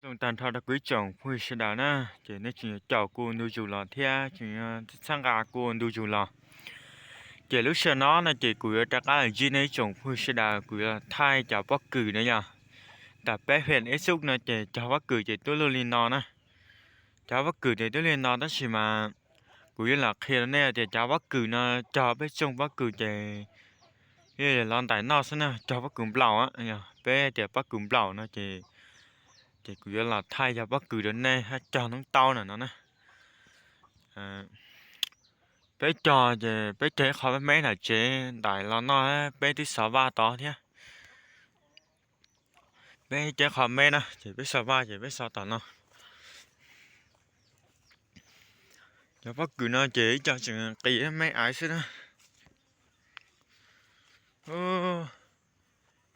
Zoo tag nrho rau kuv ib tsoom phooj ywg sawv daws na, ces nej tseem yuav caum kuv ua ntu zus los thiab tseem yuav txhawb nqa kuv ua ntu zus los. Ces lub sij hawm no no ces kuv yuav rov qab los ntsib nej ib tsoom phooj ywg sawv daws, kuv yuav thaij cov pob kws na yog. Ntawm peb hwm ib xub no ces cog pob kws ces tuaj luaj li no na. Cog pob kws ces tuaj li no tab sis mas kuv yuav los qhia rau nej tias cov pob kws no cog peb tsoom pob kws ces los ntais noj xwb na, cog pob kws nplaum, yog peb tias pob kws nplaum no ces, ces kuv yuav los thaij cov pob kws rau nej hab cog noob taub na no na. Peb cog ces peb cog ib qho me me nram tsev ntais los noj, peb twb xov vaj tod thiab. Peb cog ib qho me na ces peb xov vaj ces peb xov tom no. Cov pob kws no ces ib co tseem qis me aiv xwb na.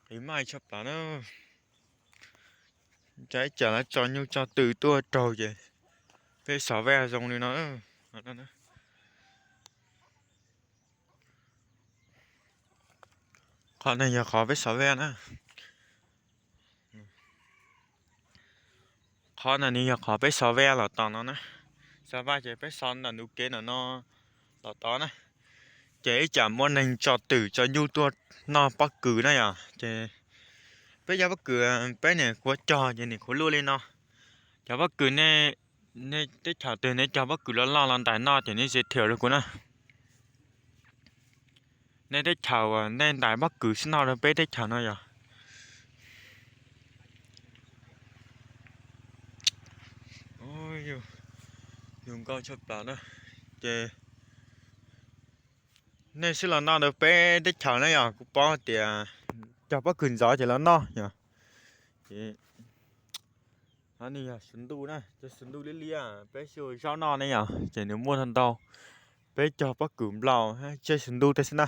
Qis me aiv tshaj plaws na. Ib tsam lawv tso nyuj tso twm tuaj raug ces peb xov vaj zoo li no. Qhov no yog qhov peb xov vaj na. Qhov no nws yog qhov peb xov vaj los tom no na. Xov vaj ces peb xov ntawm nws kev ntawm no los tod na. Ces ib tsam muaj neeg tso twm tso nyuj tuaj noj pob kws na yog ces peb cog pob kws, peb niam kuv cog ces niam kuv luaj li no. Cov pob kws nej, nej teb chaws twg nej cog pob kws loj loj los ntais noj ces nej zej thiam rau kuv na. Nej teb chaws uas nej ntais pob kws xwb noj rau peb teb chaws no yog. Yus nkauj tshaj plaws na. Ces nej xwb los noj rau peb teb chaws na yog, kuv paub tias cog pob kws ntxov ces los noj yog. Ces qhov no yog xus ntuj na, cog xus ntuj liab liab peb xyaw zaub noj ne yog, ces nws muaj ntau ntau. Peb cog pob kws nplaum tseb xus ntuj tej xwb na.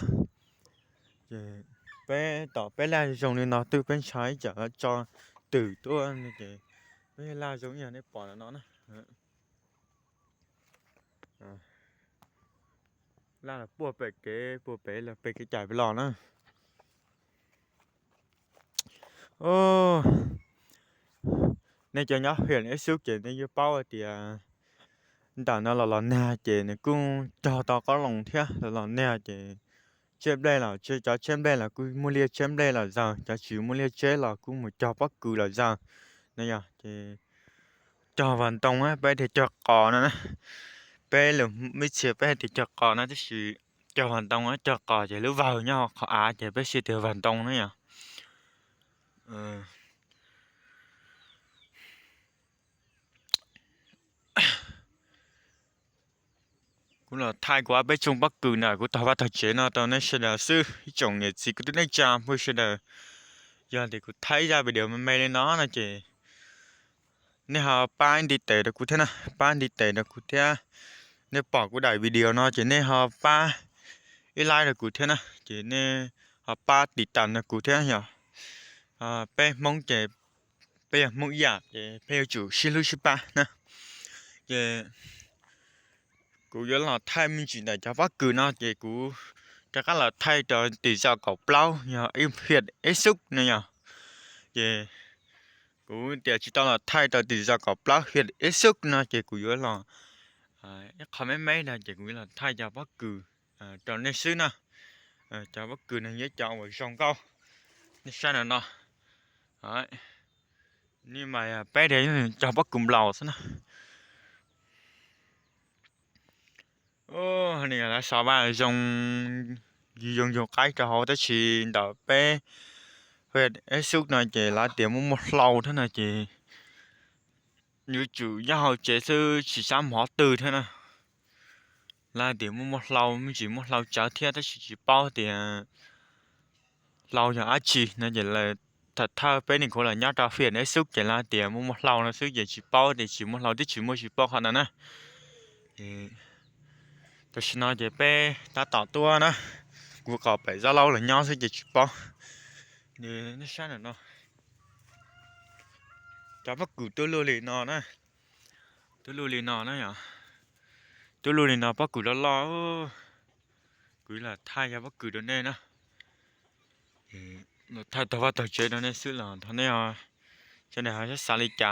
Ces peb tom peb laj zoo li no twb peb ntshai ib tsam tso twm tuaj ces peb laj zoo ib yam nej pom no na. Laj los puag pem kev, puag pem los pem kev cai pem los na. Nej cov nyob hwm ib xub ces nej yuav paub hais tias ntawm no los los nag ces nws kuj cog tau qoob loo thiab, los los nag ces tseb nplej los, cov tseb nplej los kuj muaj liaj tseb nplej los zawg, cov tsis muaj liaj tseb los kuj mus cog pob kws los zawg. No yog ces cog vas ntoo peb thiaj cog qos no na. Peb lus ib txhia peb hais tias cog qos na, tab sis cog vas ntoo, cog qos ces lub vawg nyob qhov av ces peb siv tias vas ntoo na yog. Kuv los thaij kuv ob peb tsoom pob kws ntawm kuv tog vaj tog tsev no rau nej sawv daws xwb ib tsoom niam txiv kwv tij neej tsa phooj ywg sawv daws. Yog tias kuv thaij zaj video me me li no no ces nej ho pab ntiv tes rau kuv thiab na, pab ntiv tes rau kuv thiab. Nej pom kuv daim video no ces nej ho pab ib like rau kuv thiab na, ces nej ho pab tiv tam rau kuv thiab yog. Peb Hmoob ces peb yog Hmoob ib yam ces peb yuav tsum sib hlub sib pab na. Ces kuv yuav los thaij me ntsis ntawm cov pob kws no ces kuv rov qab los thaij rau tim zos kaum plaub yog ib hiam ib xub no yog. Ces kuv tias tsis tau los thaij rau tim zos kaum plaub hiam ib xub no ces kuv yuav los ib qho me me no ces kuv yuav los thaij cov pob kws rau nej xwb na. Cov pob kws no yog cov uas zoo nkauj, nej saib no no. Ni mas peb tias cog pob kws nplaum xwb na. Ni lawv xov vaj zoo, zoo yug qaib rau hauv tab sis ntawm peb ib xub no ces lawv tias muaj muaj hlau thiab no ces yuav tsum nyob hauv tsev xwb tsis xav mus qhov twg thiab na. Lawv tias muaj muaj hlau, me ntsis muaj hlau tsawv thiab tab sis tsis paub tias hlau yog dab tsi no ces lawv tham thawj peb niam kuv los nyob rau hiam ib xub ces lawv tias muaj muaj hlau no xwb ces tsis paub tias tsis muaj hlau twb tsis muaj, tsis paub qhov ntawd na. Tam sim no ces peb tab tom tuaj na, kuv qhov pem Zob Laub los nyob xwb ces tsis paub. Nej saib ntawm no, cov pob kws tuaj luaj li no na, tuaj luaj li no na yog, tuaj luaj li no pob kws loj loj. Kuv los thaij cov pob kws rau nej na, los thaij tog vaj tog tsev rau nej xwb los thov nej sawv daws ho xav li cas.